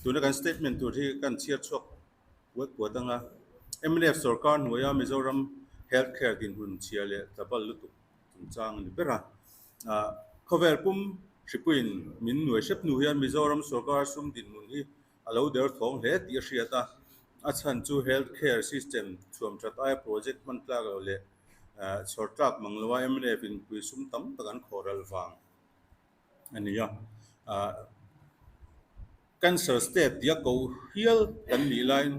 Tuna kan statement tur hi kan chhiar chhuak puat puat ang a. Mnf sorkar hnuaia Mizoram Health Care dinhmun chhia leh tlabal lutuk chungchang a ni ber a. Khawvel pum hripuiin min nuai hrep hnu hian Mizoram sorkar sum dinhmun hi a lo der thawng hle tih a hriat a. A chhan chu Health Care system chhuam that aia project hman tlak lo leh chhawr tlak mang loa mnf in pui sum tam tak an khawh ral vang a ni a. Cancer state tia ko hial kan nih laiin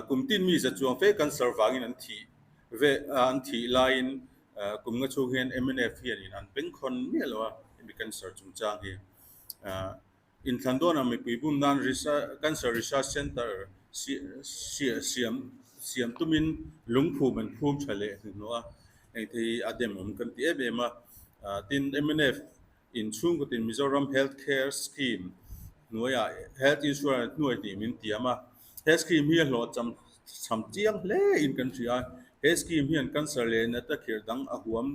kum tin mi za chuang fe cancer vangin an thih ve an thih laiin kum nga chhung hian mnf hianin an bengkhawn miah lo a hemi cancer chungchang hi. Inthlan dawnah mipui bum nan Cancer Research Centre siam siam tumin lungphum an phum tha leh hnuhnawh a, engte hi a demawm kan ti em em a. Tin, mnf in chhungkawtin Mizoram Health Care Scheme hnuaiah Health Insurance hnuai hnih min tiam a, he scheme hi a hlawhcham cham chiang hle in kan hria a, he scheme hian cancer leh natna khirh dang a huam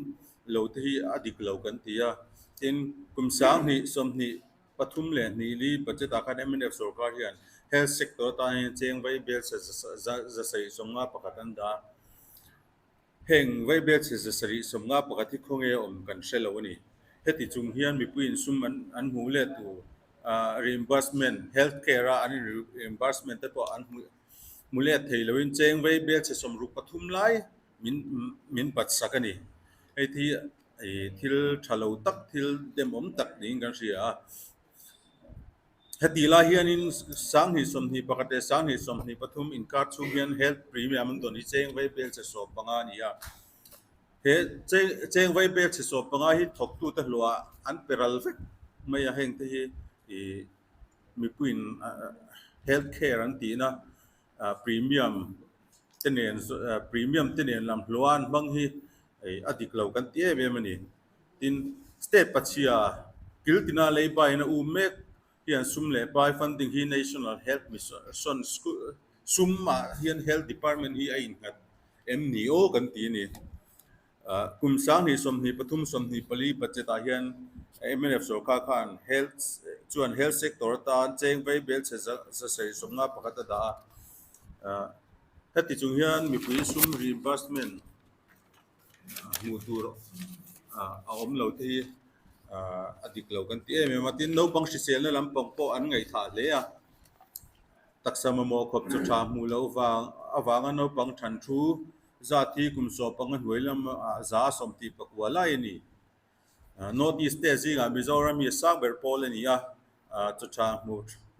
lo te hi a dik lo kan ti a. Tin, kum 20 33 li budget ah khan mnf sorkar hian health sector atan hian cheng vai bel chhe 751 an dah a. Heng vai bel chhe 751 hi khawnge awm kan hre lo a ni. Heti chung hian mipuiin sum an an hmuh let tur reimbursement, health care a an reimbursement te pawh an hmu let thei loin cheng vai bel chhe 63 lai min min bat sak a ni. Hei thi ih thil tha lo tak thil demawm tak niin kan hria a. Heti lai hianin 2021 leh 2023 inkar chhung hian health premium an dawn hi cheng vai bel che 15 a ni a. He cheng cheng vai bel che 15 hi thawktute hluah an pe ral vek mai a heng te hi ih mipuiin health care an tihna Premium te nen premium te nen lam hluah an hmang hi a dik lo kan ti em em a ni. Tin, state pachhia kil tina lei baiin a um mek hian sum leh pai funding hi National Health Mission sumah hian Health Department hi a innghat em ni aw kan ti a ni. Kum 2023 24 budget ah hian mnf sorkar khan health chuan health sector atan cheng vei bel chhe 751 a dah a. Heti chung hian mipui sum reimbursement hmuh tur a awm lo te hi a dik lo kan ti em em a. Tin, naupang hriselna lampang pawh an ngaihthah hle a. Taksa mamawh khawp chaw tha hmuh loh vang avanga naupang than thu Zat hi kum 15 hnuai lamah 149 lai a ni. North East te zingah Mizoram hi a sang ber pawl a ni a, chaw tha hmu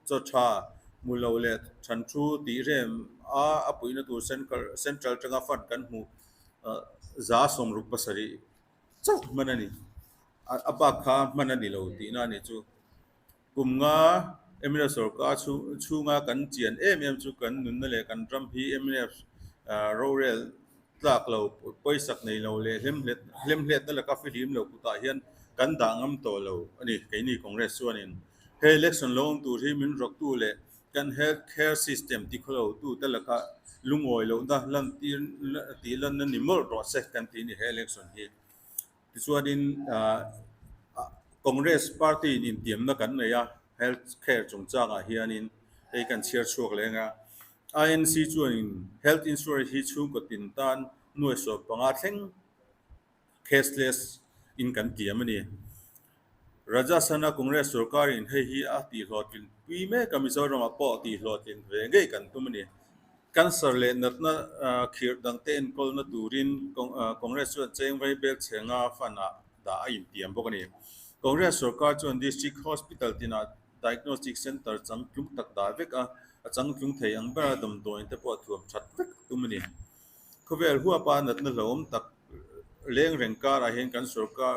chaw tha hmu lo leh than thu tih rem a a puihna tur central atanga fund kan hmuh 67 chauh hman a ni. A bak kha hman a ni lo tihna a ni chu. Kum nga mnf sorkar chhunga kan chian em em chu kan nunna leh kan ram hi mnf rorel tlak lo, pawisak nei lo leh hlemhletna laka fihlim lo kutah hian kan dah ngam tawh lo a ni keini Congress chuanin. He election lo awm tur hi min rawktu leh kan health care system tikhawlo tute laka lungawi lohna lantir tih lanna ni mawlh rawh se kan ti a ni he election hi. Tichuanin Congress party in intiamna kan nei a, health care chungchangah hianin hei kan chhiar chhuak leng a. INC chuanin health insurance hi chhungkaw tin tan nuai 15 thleng cashless in kan tiam a ni. Rajasthan-a Congress sorkarin hei hi a tihhlawhtlin pui mek a, Mizoramah pawh tihhlawhtlin ve ngei kan tum a ni. Cancer leh natna khirh dangte enkawlna turin Congress chuan cheng vai bel chhe nga fund-ah dah a intiam bawk a ni. Congress sorkar chuan District Hospital tinah Diagnostic Centre changtlung tak dah vek a, a changtlung thei ang bera damdawiin te pawh a thuam that vek tum a ni. Khawvel huapa natna hlauhawm tak leng reng karah hian kan sorkar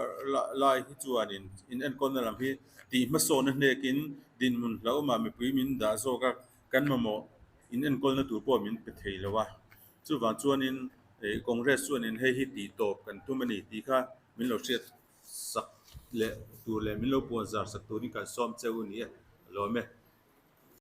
lai hi chuanin in enkawlna lam hi tih hmasawnna hnekin dinhmun hlauhawmah mipui min dah zawk a, kan mamawh in enkawlna tur pawh min pe thei lo a. Chuvang chuanin Congress chuanin hei hi tih tawp kan tum a ni tih kha min lo hriat sak leh tur leh min lo puan zar sak turin kan sawm cheu a ni e. A lawm e.